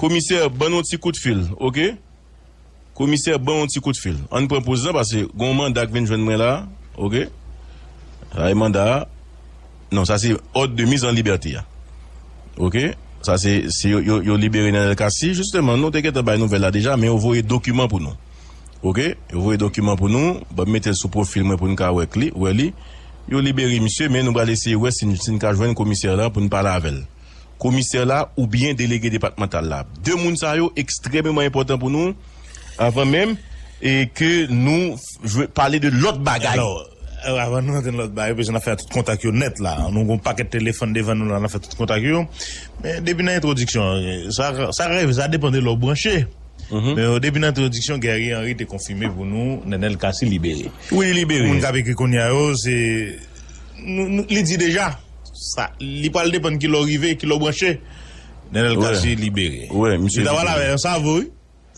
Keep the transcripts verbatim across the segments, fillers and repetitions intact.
Komisè, ban nou ti kout fil, oke? Komisè, ban yon ti kout fil. Ann pran poz la, paske gon manda k vin jwenn mwen la, oke? Sa e manda a. Non, sa se òd de miz an libète a. Oke? Sa se, se yo, yo, yo libere Nenel Cassy. Jisteman, nou te gentan bay nouvèl la deja, men yo voye dokiman pou nou. Oke? Yo voye dokiman pou nou. Ban m mete l sou pwofil mwen pou n ka wè k li, wè li. Yo libere misye, men nou pral eseye wè si n, si n ka jwenn komisè la pou n pale avè l. Komisè la oubyen delege depatmantal la. De moun sa yo ekstrèmeman enpòtan pou nou, avan menm e ke nou jwe, pale de lòt bagay. Alò, avan nou antre nan lòt bagay, paske n ap fè tout kontak yo nèt la. Nou gon pakèt telefòn devan nou la, n ap fè tout kontak yo. Men depi nan entwodiksyon, sa, sa ka rive, sa depann de lè w branche. Men depi nan entwodiksyon, Guerrier Henry te konfime pou nou, Nenel Cassy libere. Wi, li libere. Moun k ap ekri kounye a yo, se, nou, nou, li di deja. Sa, li pral depann kilè w rive, kilè w branche. Nenel Cassy libere. Wi, misye libere. Li ta pral avè Ansavo, wi.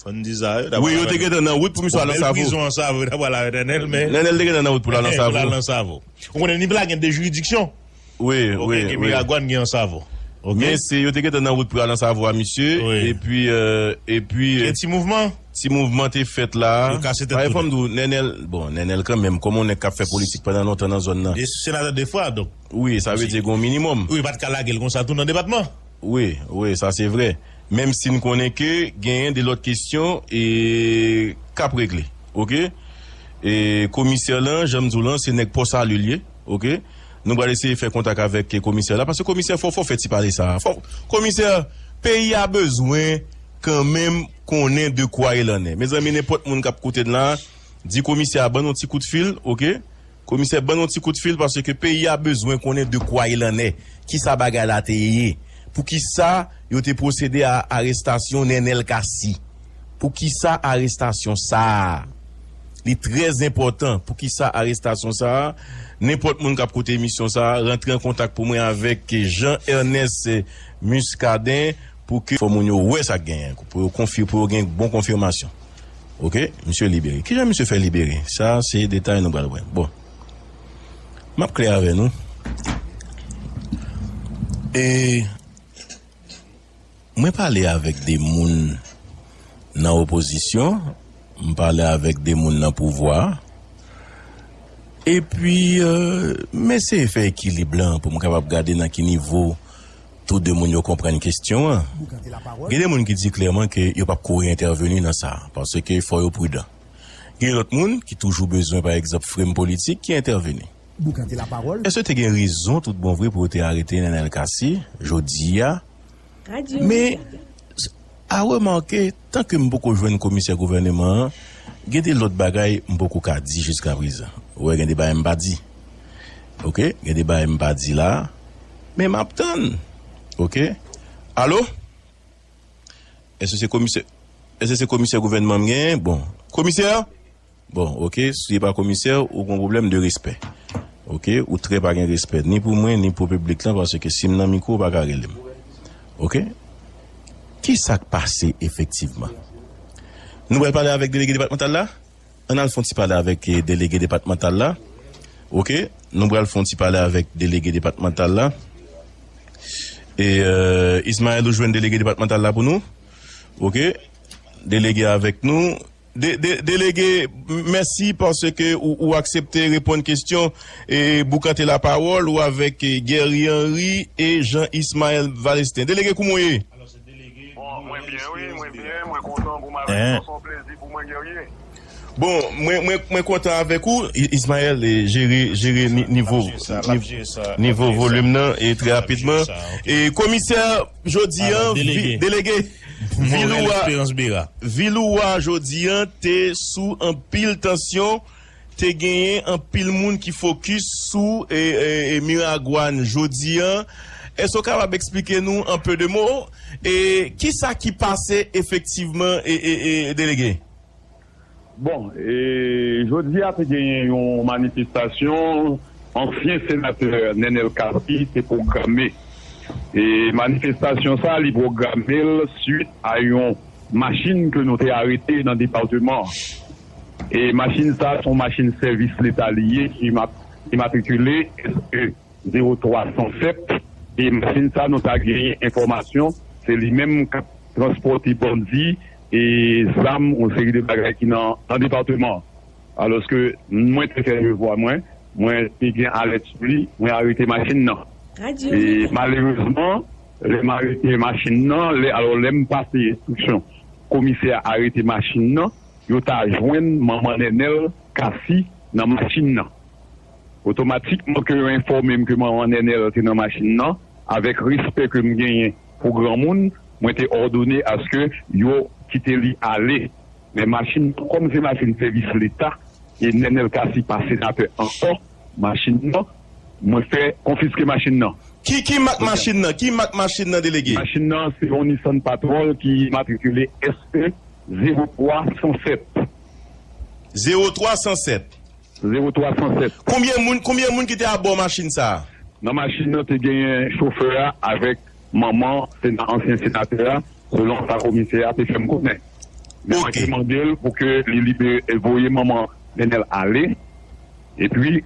Fò n di sa, wi. Wi, yo te gentan nan wout pou misye al Ansavo. Bèl prizon Ansavo, ta pral avè Nenel, men Nenel te gentan nan wout pou l al Ansavo. Pou l al Ansavo. Ou konnen, ni la gen de jiridiksyon. Wi, wi, wi. Gen Miragwàn, gen Ansavo. Oke? Men se, yo te gentan nan wout pou al Ansavo a misye, epi, epi, gen ti mouvman. Ti mouvman te fèt la. Yo kase tèt tou. Fò m di w, Nenel, bon, Nenel kanmenm, kòm yon nèg k ap fè politik pandan lontan nan zòn nan. Li senatè de fwa, donk. Wi, sa vle di gon minimòm. Wi, pa t ka lage l konsa tou nan depatman. Wi, wi, sa se vre. Menm si n konnen ke genyen de lòt kesyon e k ap regle, oke? E komisè lan, jan m di w lan, se nèg Pòsali l ye, oke? Nou pral eseye fè kontak avèk komisè la, paske komisè fò, fò fè ti pale sa. Fò, komisè, peyi a bezwen kanmenm konnen de quoi il en est. Mezanmi, nenpòt moun k ap koute n la, di komisè a ban n yon ti kout fil, oke? Komisè, ban n yon ti kout fil, paske peyi a bezwen konnen de quoi il en est. Kisa bagay la te ye? Poukisa yo te pwosede a arestasyon Nenel Cassy? Poukisa arestasyon sa a? Li trè enpòtan. Poukisa arestasyon sa a? Nenpòt moun k ap koute emisyon sa a, rantre an kontak pou mwen avèk Jean Ernest Muscadin pou ke fò moun yo wè sa k genyen, pou yo konfi-, pou yo gen bon konfimasyon. Oke, misye libere. Kijan misye fè libere? Sa se detay nou pral wè. Bon. M ap klè avè nou. E mwen pale avèk de moun nan opozisyon, m pale avèk de moun nan pouvwa. Epi, euh, m eseye fè ekilib lan pou m kapab gade nan ki nivo tou de moun yo konprann kesyon an. Gen de moun ki di klèman ke yo p ap kouri entèveni nan sa, paske fò yo pridan. Gen lòt moun ki toujou bezwen, pa egzanp, frem politik ki entèveni. Èske te gen rezon tout bon vre pou yo te arete Nenel Cassy jodi a? Men, a remake, tanke m poko jwenn komisè gouvèneman an, gen de lòt bagay m poko ka di jiskaprezan. Ou wè, gen de bagay m pa di. Oke? Gen de bagay m pa di la, men m ap tann. Oke? Alo? Èske se komisè, èske se komisè gouvènman m genyen? Bon. Komisè? Bon, oke, si w pa komisè, ou gon pwoblèm de respè. Oke, ou trè pa gen respè, ni pou mwen, ni pou piblik lan, paske si m nan mikwo, ou pa ka rele m. Oke? Kisa k pase efektivman? Nou pral pale avèk delege depatmantal la? Ann al fè yon ti pale avèk, eh, delege depatmantal la. Oke? Nou pral fè yon ti pale avèk delege depatmantal la. E, euh, Ismaël, ou jwenn delege depatmantal la pou nou? Oke? Delege avèk nou. De, de, delege, m-, mèsi paske ou, ou aksepte reponn kesyon e boukante lapawòl ou avèk, eh, Guerrier Henry e Jean Ismaël Valestin. Delege, kouman w ye? Bon, mwen byen, wi, mwen byen, mwen kontan pou m avèk nou, se yon plezi pou mwen, Guerrier. Bon, mwen, mwen, mwen kontan avèk ou, I-, Ismaël, eh, jere, jere ni-, nivo, nivo volim nan, e trè rapidman. E komisè, jodi an, delege, vil ou a, vil ou a, jodi an, te sou anpil tansyon, te genyen anpil moun ki fokis sou, e, e, e, Miragwàn jodi an. Èske w kapab eksplike nou an pe de mo? E kisa ki pase efektivman, e, e, e, delege? Bon, e, jodi a te genyen yon manifestasyon ansyen senatè Nenel Cassy te pwograme. E manifestasyon sa, li pwograme l swit a yon machin ke nou te arete nan depatman an. E machin sa, se yon machin sèvis leta li ye ki ma-, ki matrikile S E zewo twa san sèt. E machin sa, nou ta genyen enfòmasyon, se li menm k ap transpòte bandi, e zam, yon seri de bagay ki nan, nan depatman an. Alòske mwen te fè devwa mwen, mwen te gen alèt sou li, mwen arete machin nan. E malerezman, lè m arete machin nan, lè, alò, lè m pase enstriksyon komisè a arete machin nan, yo ta jwenn manman Nènèl Kasi nan machin nan. Otomatikman ke yo enfòme m ke manman Nènèl te nan machin nan, avèk respè ke m genyen pou granmoun, mwen te òdone aske yo kite li ale. Men machin nan, kòm se machin sèvis leta, e Nènèl Kasi pa senatè ankò, machin nan, mwen fè konfiske machin nan. Ki, ki mak machin nan? Ki mak machin nan, delege? Machin nan, se yon Nissan Patrol ki matrikile S E zewo twa san sèt. Zewo twa san sèt. Zewo twa san sèt. Konbyen moun, konbyen moun ki te abò machin sa a? Nan machin nan, te genyen chofè a avèk manman sena-, ansyen senatè a, selon sa komisè a te fè m konnen. Men mwen te mande l pou ke li libere, voye manman Nènèl ale, epi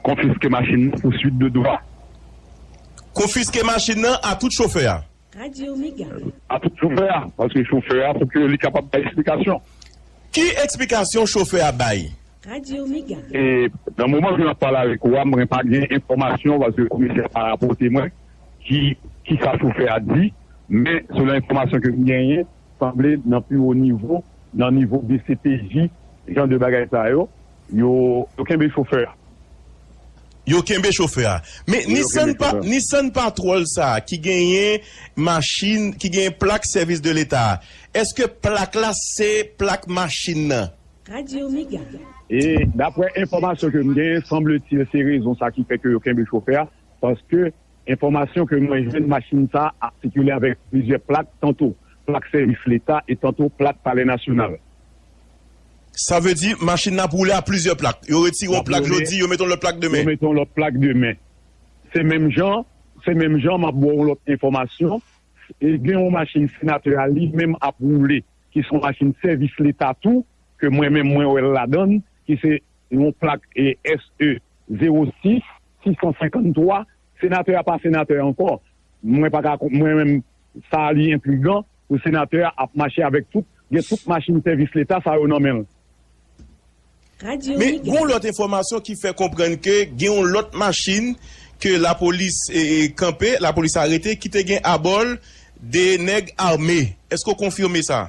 konfiske machin nan pou suit de dwa. Konfiske machin nan a tout chofè a? A tout chofè a, paske chofè a, pou ke li kapab bay eksplikasyon. Ki eksplikasyon chofè a bay? E nan moman ke m ap pale avèk ou a, mwen pa gen enfòmasyon, paske komisè a pa rapòte mwen ki, ki sa chofè a di, men selon enfòmasyon ke m genyen, sanble nan pi wo nivo, nan nivo D C P J, jan de bagay sa yo, yo, yo kenbe chofè a. Yo kenbe chofè a. Men Nissan pa, Nissan Patrol sa a, ki genyen machin, ki genyen plak sèvis de leta a, èske plak la se plak machin nan? E daprè enfòmasyon ke m genyen, sanble-t-il se rezon sa ki fè ke yo kenbe chofè a, paske enfòmasyon ke mwen jwenn, machin sa a ap sikile avèk plizyè plak, tanto plak sèvis leta e tanto plak Palè Nasyonal. Sa vle di machin nan ap woule a plizyè plak. Yo retire yon plak jodi, yo mete yon lòt plak demen. Yo mete yon lòt plak demen. Se menm jan, se menm jan, m ap ba w yon lòt enfòmasyon. E gen yon machin senatè a li menm ap woule, ki se yon machin sèvis leta tou, ke mwen menm mwen wè l ladan l, ki se yon plak, e, S E zewo sis sis san senkanntwa, senatè a pa senatè ankò. Mwen pa ka, mwen menm, sa li entrigan pou senatè a ap mache avèk tout, gen tout machin sèvis leta sa yo nan men l. Men gen yon lòt enfòmasyon ki fè konprann ke gen yon lòt machin ke lapolis, e, e, kanpe, lapolis arete, ki te gen abò l de nèg ame. Èske w konfime sa?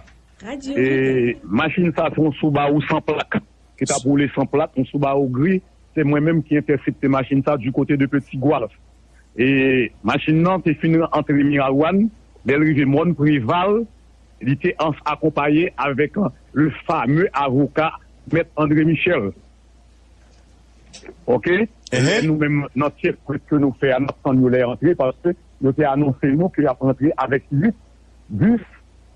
E machin sa se yon Subaru san plak, ki t ap woule san plak, yon Subaru gri. Se mwen menm ki entèsepte machin sa du côté de Petit Goâve. E machin nan te fin antre Miragwàn, lè l rive Mòn Preval, li te an-, akonpaye avèk le fameux avocat Mèt André Michel. Oke? Lè nou menm nan checkpoint ke nou fè a, n ap tann yo lè y antre, paske yo te anonse nou ke y ap rantre avèk uit bis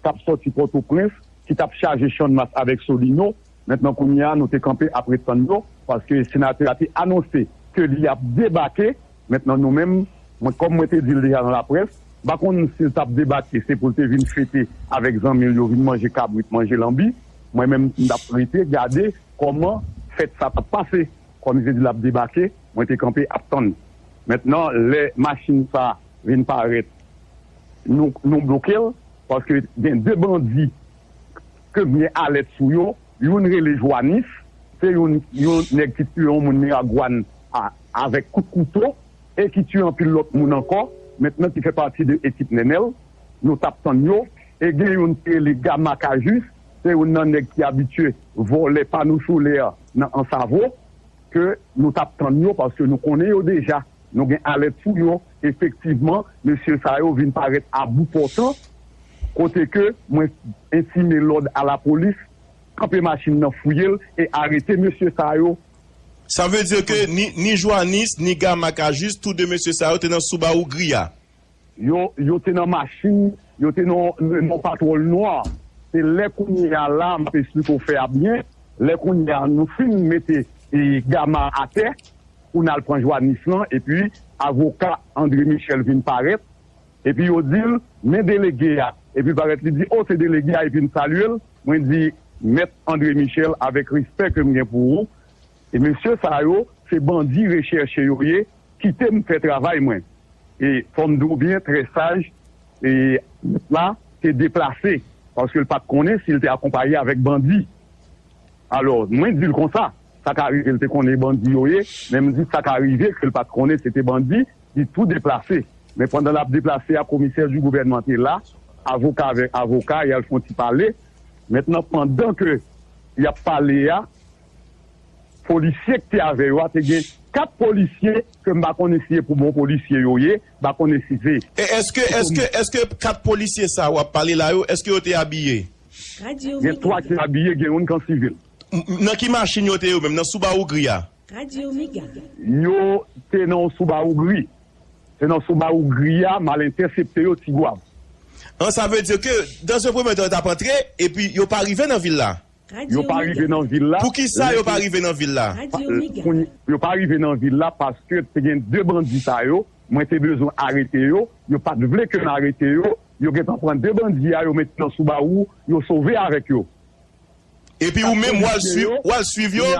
k ap sòti Pòtoprens, ki t ap chaje Channmas avèk Solino. Mentnan kounye a, nou te kanpe ap ret tann yo, paske senatè a te anonse ke li ap debake. Mentnan nou menm, mwen, kòm mwen te di l deja nan laprès, m pa konn si l t ap debake, se pou l te vin fete avèk zanmi l yo, vin manje kabrit, manje lanbi. Mwen menm, m t ap rete gade kòman fèt sa t ap pase. Kòm li te di l ap debake, mwen te kanpe ap tann. Mentnan, lè machin sa vin parèt, nou, nou bloke l, paske gen de bandi ke m gen alèt sou yo. Youn rele Jwanis, se youn, yon nèg ki tiye yon moun Miragwàn a, avèk kout kouto, e ki tiye anpil lòt moun ankò, mentnan ki fè pati de ekip Nènèl. Nou t ap tann yo, e gen youn ki rele Gama Kajis, se youn nan nèg ki abitye vòlè pano solè nan Ansavo, ke nou t ap tann yo, paske nou konnen yo deja. Nou gen alèt sou yo. Efektivman, mesye sa yo vin parèt a Boupòtan, kote ke mwen entime lòd a lapolis, kanpe machin nan, fouye l e arete mesye sa yo. Sa vle di ke ni, ni Jwanis, ni Gama Kajis, tou de mesye sa yo te nan Subaru gri a? Yo, yo te nan machin, yo te nan, nan Patrol nwa. Se lè kounye a la, m ap esplike w fè a byen, lè kounye a nou fin mete, e, Gama atè, pou n al pran Jwanis lan, epi avoka André Michel vin parèt, epi yo di l, "Men delege a." Epi parèt li di, "O, se delege a," epi m salye l. Mwen di, "Mèt André Michel, avèk respè ke m gen pou ou, e mesye sa yo, se bandi rechèche yo ye, kite m fè travay mwen." E fò m di w byen, trè saj, e la, te deplase, paske l pa t konnen si l te akonpaye avèk bandi. Alò, mwen di l konsa, sa ka rive l te konnen bandi yo ye, men m di sa ka rive ke l pa t konnen se te bandi, li tou deplase. Men pandan l ap deplase a, komisè di gouvènman te la, avoka avèk avoka, y al fè yon ti pale. Mentnan, pandan ke y ap pale a, polisye ki te avè yo a, te gen kat polisye ke m pa konnen si e pou bon polisye yo ye, m pa konnen si se E èske, èske, èske kat polisye sa w ap pale la yo, èske yo te abiye? Gen twa ki abiye, gen youn ki an sivil. M- Nan ki machin yo te yo menm, nan Subaru gri a? Yo te nan yon Subaru gri. Se nan Subaru gri a, m al entèsepte yo Tigwav. An, sa vle di ke, dans un premier temps, yo t ap antre, epi yo pa rive nan vil la. Yo pa rive nan vil la. Poukisa yo pa rive nan vil la? Yo pa rive nan vil la paske te gen de bandi sa yo, mwen te bezwen arete yo, yo pa t vle ke m arete yo, yo gentan pran de bandi a, yo mete nan Subaru, yo sove avèk yo. Epi ou menm w al swiv yo?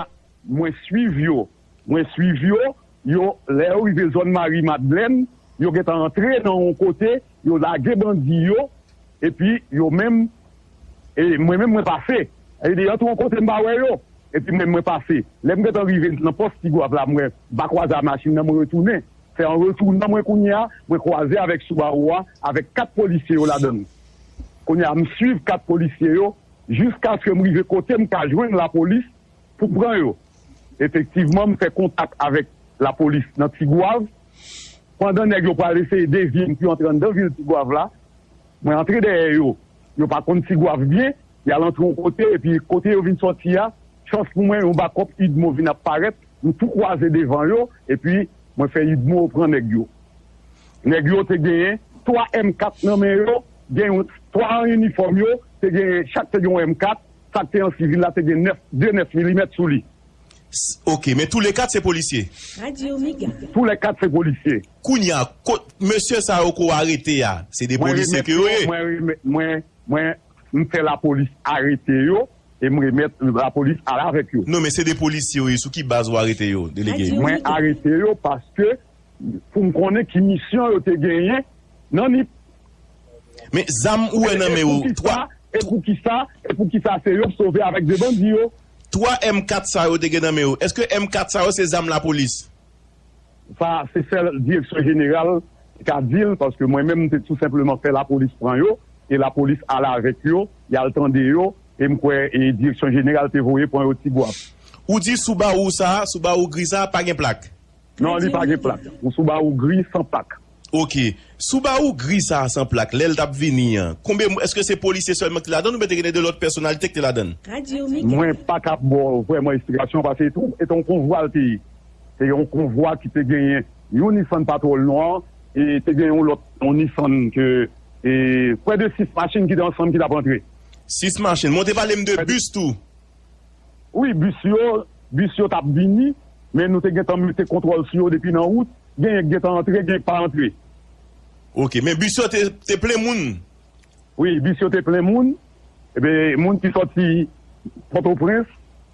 Mwen swiv yo. Mwen swiv yo. Yo, lè yo rive zòn Mari Madlèn, yo gentan antre nan yon kote, yo lage bandi yo, epi yo menm, e mwen menm mwen pase. Sa vle di, antre yon kote m pa wè yo, epi mwen mwen pase. Lè m gentan rive nan pòs Tigwav la, mwen m pa kwaze a machin nan, mwen retounen. Se an retounan mwen kounye a, mwen kwaze avèk Subaru a, avèk kat polisye yo ladan l. Kounye a, m swiv kat polisye yo, jiskaske m rive kote m ka jwenn lapolis pou pran yo. Efektivman, m fè kontak avèk lapolis nan Tigwav. Pandan nèg yo pral eseye devye m pou yo antre anndan vil Tigwav la, mwen antre dèyè yo. Yo pa konn Tigwav byen, y al antre yon kote, epi kote yo vin sòti a, chans pou mwen, yon bakòp idmo vin ap parèt, nou tou kwaze devan yo, epi mwen fè idmo pran nèg yo. Nèg yo te genyen twa M kat nan men yo, gen yon, twa an inifòm yo, te genyen, chak te gen yon M kat, sa k te an sivil la te gen nèf, de nèf milimèt sou li. Ok, men tou le kat se polisye? Tou le kat se polisye. Kounye a, kot mesye sa yo ke w arete a, se de polisye ke yo ye? Mwen, mwen, mwen, m fè lapolis arete yo e m remèt lapolis al avèk yo. Non, men se de polisye yo ye, sou ki baz ou arete yo, delege? Mwen arete yo paske pou m konnen ki misyon yo te genyen nan Nip. Men zam ou wè nan men ou, twa. E poukisa, e poukisa se yo k sove avèk de bandi yo? Twa M kat sa yo te gen nan men yo, èske M kat sa yo se zam lapolis? Sa, se sèl direksyon jeneral ki ka di l, paske mwen menm, m te tou senpleman fè lapolis pran yo, e lapolis al avèk yo, y al tande yo, e m kwè e direksyon jeneral te voye pran yo Tigwav. Ou di Subaru sa, Subaru gri sa, pa gen plak? Non, li pa gen plak. Yon Subaru gri san plak. Ok. Subaru gri sa a san plak, lè l t ap vini an, konbyen, èske se polisye sèlman ki te ladan l oubyen te gen de lòt pèsonalite ki te ladan l? Mwen pa ka ba w vrèman esplikasyon paske se te yon konvwa l te ye. Se yon konvwa ki te genyen yon Nissan Patrol nwa e te gen yon lòt, yon Nissan ke, e, prè de sis machin ki te ansanm ki t ap antre. Sis machin. Men w te pale m de bis tou. Wi, bis yo, bis yo t ap vini, men nou te gentan mete kontwòl sou yo depi nan wout. Genyen k gentan antre, genyen k pa antre. Ok, men bis yo te, te plen moun? Wi, bis yo te plen moun. Ebyen, moun ki sòti Pòtoprens,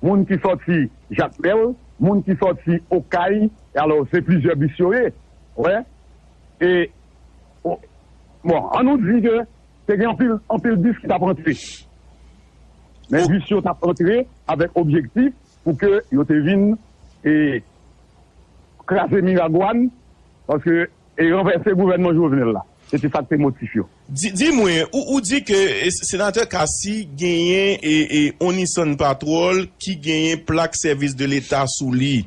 moun ki sòti Jakmèl, moun ki sòti Okay, alò, se plizyè bis yo ye. Wè? E, o, bon, an nou di ke te gen anpil, anpil bis ki t ap antre. Men bis yo t ap antre avèk objektif pou ke yo te vin e kraze Miragwàn, paske e ranvèse gouvènman Jovenel la. Se te sa k te motif yo. Di, di mwen, ou, ou di ke e, senatè Cassy genyen e, e, on Nissan Patrol ki genyen plak sèvis de leta sou li.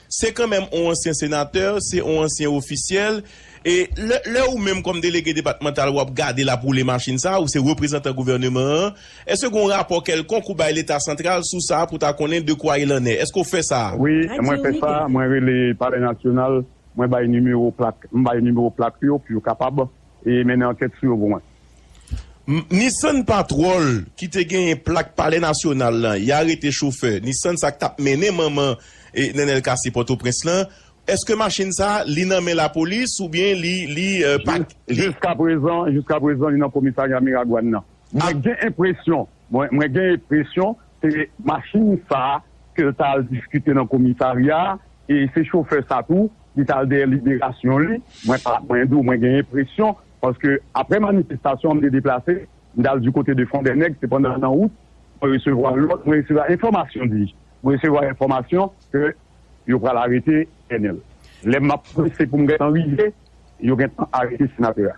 Se kanmenm on ansyen senatè, se on ansyen ofisyèl. E lè, lè ou menm kòm delege depatmantal w ap gade l ap woule machin sa, ou se reprezantan gouvèneman an, èske gen yon rapò kèlkonk ou bay Leta santral sou sa pou ta konnen de quoi il en est? Èske w fè sa? Wi, mwen fè sa, mwen rele Palè Nasyonal, mwen bay nimewo plak, m bay nimewo plak yo pou yo kapab e mennen ankèt sou yo pou mwen. Nissan Patrol ki te genyen plak Palè Nasyonal lan, y arete chofè Nissan sa k t ap mennen manman e Nenel Cassy Pòtoprens lan. Èske machin sa a, li nan men lapolis oubyen li, li pa. Jiskaprezan, jiskaprezan, li nan komisarya Miragwàn nan. Mwen gen enpresyon, mwen, mwen gen enpresyon se machin sa a ke l t al diskite nan komisarya a, e se chofè sa tou, li t al dèyè liberasyon li. Mwen pa, mwen di w, mwen gen enpresyon, paske apre manifestasyon an, m te deplase, m t al di kote de Fondènèg, se pandan nan wout, mwen resevwa lòd, mwen resevwa enfòmasyon, di, mwen resevwa enfòmasyon ke yo pral arete Enèl. Lè m ap prese pou m gentan rive, yo gentan arete senatè a.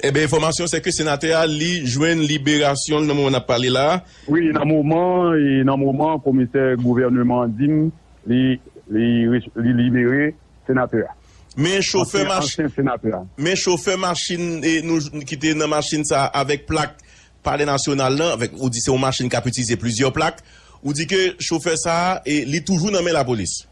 Ebyen, enfòmasyon se ke senatè a, li jwenn liberasyon l nan moman n ap pale la a. Wi, nan moman, e nan moman komisè gouvènman an di m, li, li, li libere senatè a. Men chofè machin. Men chofè machin e nou ki te nan machin sa a avèk plak Palè Nasyonal lan, avèk, ou di se yon machin k ap itilize plizyè plak, ou di ke chofè sa a, e, li toujou nan men lapolis.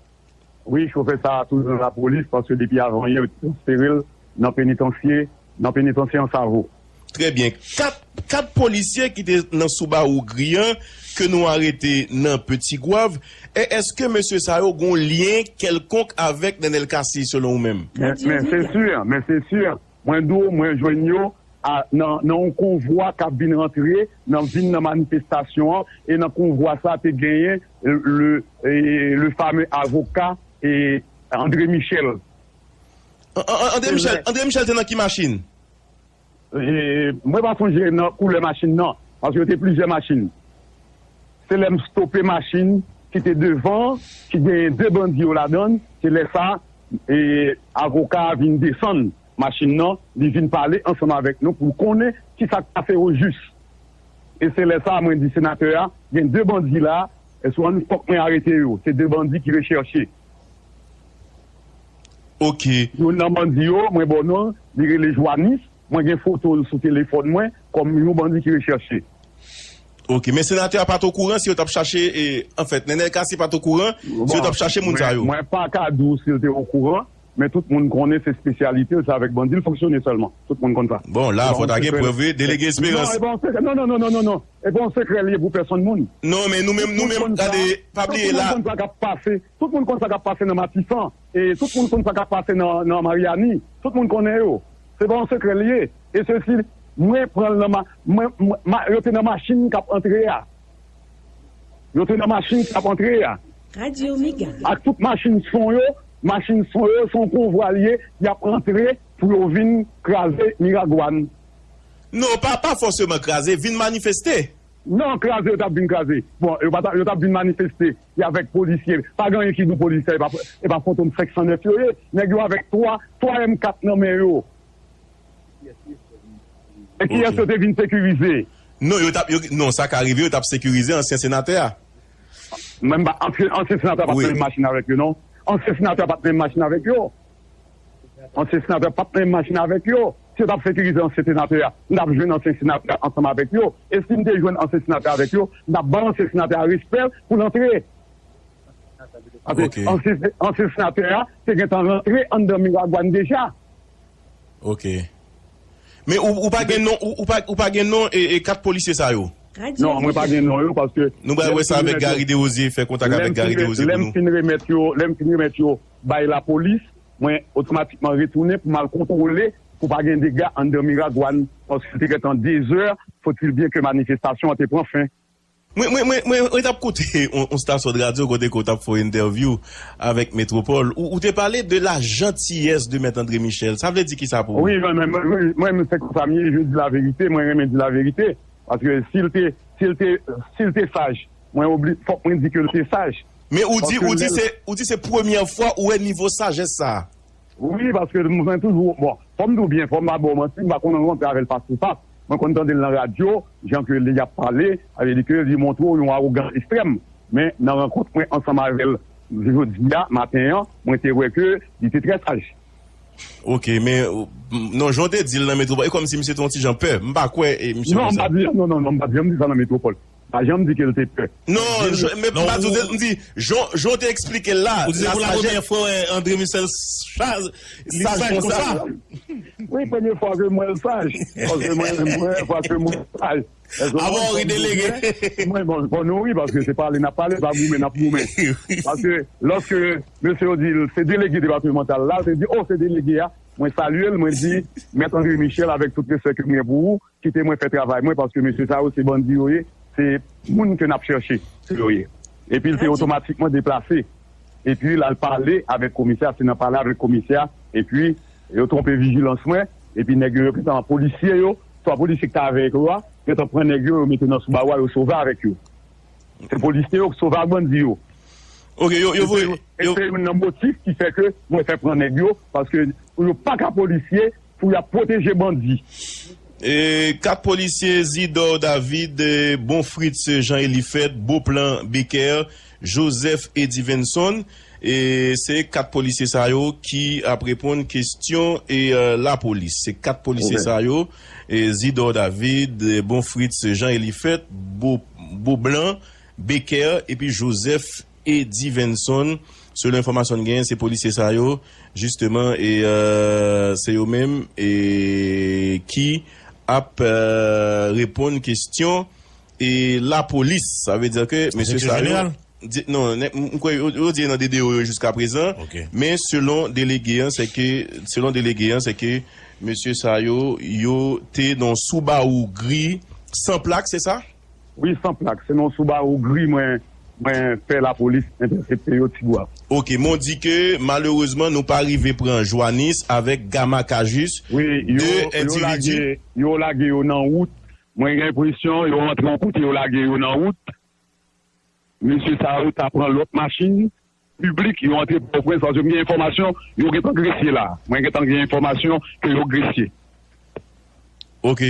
Wi, chofè sa a toujou nan lapolis, paske depi avan yè, yo te transfere l nan penitansye, nan penitansye Ansavo. Trè byen. Kat, kat polisye ki te nan Subaru gri an, ke nou arete nan Petit Goâve, e èske mesye sa yo gon lyen kèlkonk avèk Nenel Cassy, selon ou menm? Men, men se si, men se si. Mwen di w, mwen jwenn yo a, nan, nan yon konvwa k ap vin rantre, nan vin nan manifestasyon an, e nan konvwa sa te genyen le, e, le fameux avocat, e, André Michel. An- an- an- André Michel, André Michel te nan ki machin? E, mwen pa sonje nan koulè machin nan, paske yo te plizyè machin. Se lè m stope machin ki te devan, ki genyen de bandi yo ladan l, se lè sa, e, avoka a vin desann machin nan, li vin pale ansanm avèk nou pou l konnen kisa k pase ojis. E se lè sa a mwen di senatè a, gen de bandi la, e swa fòk mwen arete yo. Se de bandi ki rechèche. Oke. Youn nan bandi yo, mwen ba w non, li rele Joanis, mwen gen foto l sou telefòn mwen, kòm yon bandi ki rechèche. Oke, men senatè a pa t okouran si yo t ap chache, e, anfèt, Nenel Cassy pa t okouran si yo t ap chache moun sa yo. Mwen pa ka di w si l te okouran, men tout moun konnen se espesyalite l, se avèk bandi l fonksyone sèlman. Tout moun konn sa. Bon, la, fò ta gen prèv, wi, Delege Esperans. Non, e pa yon sekrè, non, non, non, non, non, non. E pa yon sekrè li ye pou pèsonn moun. Non, men nou menm, nou menm, gade, pa bliye la. Tout moun konn sa k ap pase. Tout moun konn sa k ap pase nan Matisan. E tout moun konn sa k ap pase nan, nan Maryani. Tout moun konnen yo. Se pa yon sekrè li ye. E se si mwen pran l nan ma, mwen, mwen, ma, yo te nan machin k ap antre a. Yo te nan machin k ap antre a. Radyo Mega. Ak tout machin son yo, machin son yo, se yon konvwa li ye, y ap antre pou yo vin kraze Miragwàn. Non, pa, pa fòseman kraze, vin manifeste. Non, kraze yo t ap vin kraze. Bon, yo pa t ap, yo t ap vin manifeste. Y avèk polisye. Pa gen anyen ki di w polisye, e pa, e pa Fantom senk san nèf yo ye. Nèg yo avèk twa, twa M kat nan men yo. E kiyès yo te vin sekirize? Non, yo t ap, yo, non, sa ka rive, yo t ap sekirize ansyen senatè a. Mwen, m pa, ansyen, ansyen senatè a pa t nan menm machin avèk yo, non. Ansyen senatè a pa t nan menm machin avèk yo. Ansyen senatè pa t nan menm machin avèk yo. Si yo t ap sekirize ansyen senatè a, n t ap jwenn ansyen senatè a ansanm avèk yo. E si n te jwenn ansyen senatè a avèk yo, n t ap bay ansyen senatè a respè pou l antre. Paske ansyen, ansyen senatè a te gentan rantre anndan Miragwàn deja. Ok. Men ou, ou pa gen non, ou, ou pa, ou pa gen non e, e kat polisye sa yo? Non, mwen pa gen non yo paske. Nou pral wè sa avèk Gary Desrosiers, fè kontak avèk Gary Desrosiers pou nou. Lè m fin remèt yo, lè m fin remèt yo bay lapolis, mwen otomatikman retounen pou m al kontwole pou pa gen dega anndan Miragwàn, paske l te gentan dezè, faut-il bien que manifestasyon an te pran fen. Mwen, mwen, mwen, mwen, mwen t ap koute yon, yon stasyon de radyo kote ke w t ap fè yon entèvyou avèk Metropole. Ou, ou te pale de la gentillesse de Maître André Michel. Sa vle di kisa pou ou? Wi, mwen, mwen, mwen, mwen, se konsa m ye, je dis la vérité, mwen renmen di laverite. Paske si l te, si l te, si l te saj, mwen obli, fòk mwen di ke l te saj. Men ou di, ou di se, ou di se premyè fwa ou wè nivo sajès sa a. Wi, paske mwen toujou, bon, fò m di w byen, fò m pa ba w manti, m pa konn rankontre avè l fas pou fas. Mwen konn tande l nan radyo, jan ke li ap pale, sa vle di ke li montre w yon awogans ekstrèm. Men nan rankont mwen ansanm avè l jodi a, maten an, mwen te wè ke li te trè saj. Ok, men, non, jan w te di l nan Metropole, e kòmsi misye te yon ti jan pè. M pa kwè, e, misye konsa. Non, m pa di, non, non, non, m pa t janm di sa nan Metropole. Pa janm di ke l te pè. Non, men m pa di w te, m di, jan, jan w te eksplike l la. Ou di se pou la premyè fwa w wè André Michel saj, li saj konsa. Wi, premye fwa ke m wè l saj. Paske mwen, premye fwa ke m wè l saj. Avan w ri delege. Mwen, bon, fò nou ri, paske se pale n ap pale, se pa goumen n ap goumen. Paske lòske mesye yo di l se delege depatmantal la, te di, o, se delege a. Mwen salye l, mwen di, Mèt André Michel, avèk tout respè ke m gen pou ou, kite mwen fè travay mwen, paske mesye sa yo se bandi yo ye, se moun ke n ap chèche, se yo ye. Epi l te otomatikman deplase. Epi l al pale avèk komisè a, se nan pale avèk komisè a, epi yo twonpe vijilans mwen, epi nèg yo, yo gentan, polisye yo, twa polisye ki t avèk yo a, yo t ap pran nèg yo, yo mete nan Subaru a, yo sove avèk yo. Se polisye yo ki sove ak bandi yo. Ok, yo, yo voye. E se youn nan motif ki fè ke mwen fè pran nèg yo, paske pou yo pa ka polisye, pou y ap pwoteje bandi. E, kat polisye, Zidor David, e, Bonfritz Jean Elifet, Beauplan Becker, Joseph Edivenson, e se kat polisye sa yo ki ap reponn kesyon e, e, lapolis. Se kat polisye sa yo, e, Zidor David, e, Bonfritz Jean Elifet, Bo, Boblan, Becker epi Joseph Edivenson. Selon enfòmasyon n genyen, se polisye sa yo, jisteman, e e, se yo menm e ki ap e, reponn kesyon e lapolis. Sa vle di ke mesye sa yo. Non, m kwè yo di nan DDO yo jiska prezan. Men selon delege an, se ke, selon delege an, se ke mesye sa yo, yo te nan Subaru gri san plak, se sa? Wi, san plak. Se nan Subaru gri mwen mwen fè lapolis entèsepte yo Tigwav. Ok, men w di ke malerezman nou pa rive pran Joanis avèk Gama Kajis, de endividi. Yo lage yo nan wout. Mwen gen enpresyon yo rantre yon kote yo lage yo nan wout. Mesye sa yo ta pran lòt machin piblik, yo antre Pòtoprens, paske m gen enfòmasyon, yo gentan gresye la. Mwen gentan gen enfòmasyon ke yo gresye. Ok.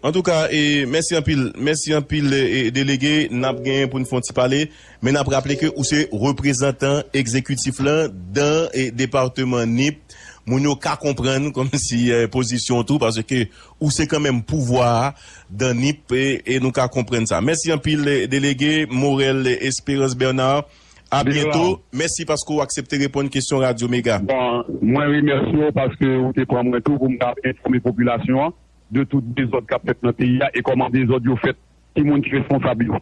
Antouka, e, mèsi anpil. Mèsi anpil, e, delege. N ap genyen pou n fè yon ti pale. Men n ap raple ke ou se reprezantan egzekitif lan dan e depatman Nip. Moun yo ka konprann kòmsi e, pozisyon w tou, paske ou se kanmenm pouvwa a dan Nip e, e nou ka konprann sa. Mèsi anpil, e, delege Morel Esperance Bernard. A byento. Mèsi paske w aksepte reponn kesyon Radyo Mega. Bon, mwen remèsye w paske ou te pran mwen tou pou m ka enfòme popilasyon an de tout dezòd k ap fèt nan peyi a e kòman dezòd yo fèt, ki moun ki responsab yo.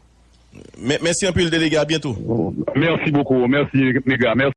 Mèsi anpil, delege. A byento. Mèsi bokou. Mèsi, Mega. Mèsi.